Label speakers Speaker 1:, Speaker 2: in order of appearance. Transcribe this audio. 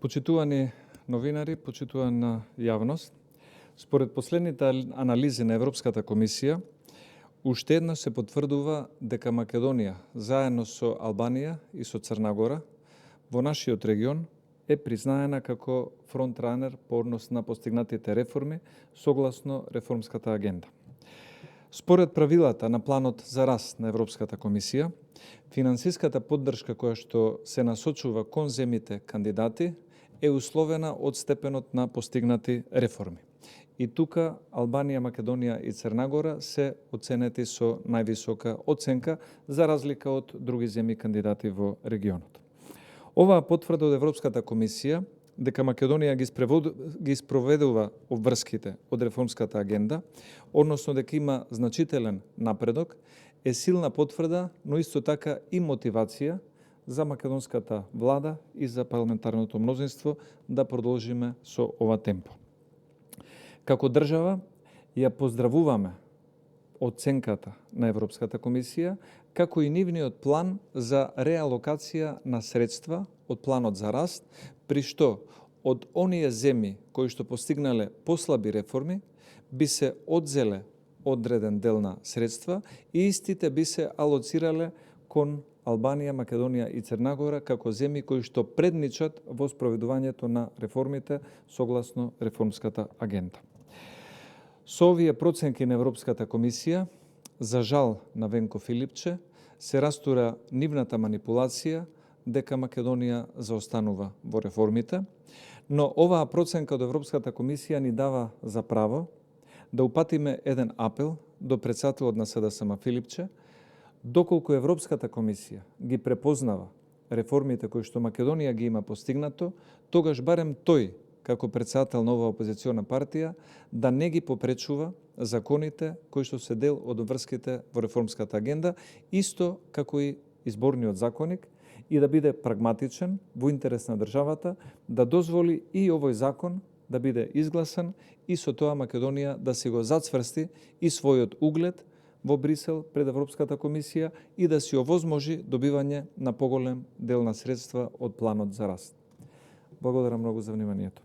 Speaker 1: Почитувани новинари, почитувана јавност, според последните анализи на Европската комисија, уште еднаш се потврдува дека Македонија, заедно со Албанија и со Црна Гора, во нашиот регион е признаена како фронтранер по однос на постигнатите реформи согласно реформската агенда. Според правилата на планот за раст на Европската комисија, финансиската поддршка која што се насочува кон земјите кандидати е условена од степенот на постигнати реформи. И тука Албанија, Македонија и Црна Гора се оценети со највисока оценка за разлика од други земји кандидати во регионот. Оваа потврда од Европската комисија дека Македонија ги спроведува обврските од реформската агенда, односно дека има значителен напредок, е силна потврда, но исто така и мотивација за македонската влада и за парламентарното мнозинство да продолжиме со ова темпо. Како држава ја поздравуваме оценката на Европската комисија, како и нивниот план за реалокација на средства од планот за раст, при што од оние земји кои што постигнале послаби реформи би се одзеле одреден дел на средства и истите би се алоцирале кон Албанија, Македонија и Црна Гора како земји кои што предничат во спроведувањето на реформите согласно реформската агенда. Со овие проценки на Европската комисија, за жал на Венко Филипче, се растура нивната манипулација дека Македонија заостанува во реформите, но оваа проценка од Европската комисија ни дава за право да упатиме еден апел до претседателот на СДСМ Филипче, доколку Европската комисија ги препознава реформите кои што Македонија ги има постигнато, тогаш барем тој, како претседател на оваа опозициона партија, да не ги попречува законите кои што се дел од врските во реформската агенда, исто како и изборниот законник, и да биде прагматичен во интерес на државата, да дозволи и овој закон да биде изгласан и со тоа Македонија да си го зацврсти и својот углед во Брисел пред Европската комисија и да си овозможи добивање на поголем дел на средства од планот за раст. Благодарам многу за вниманието.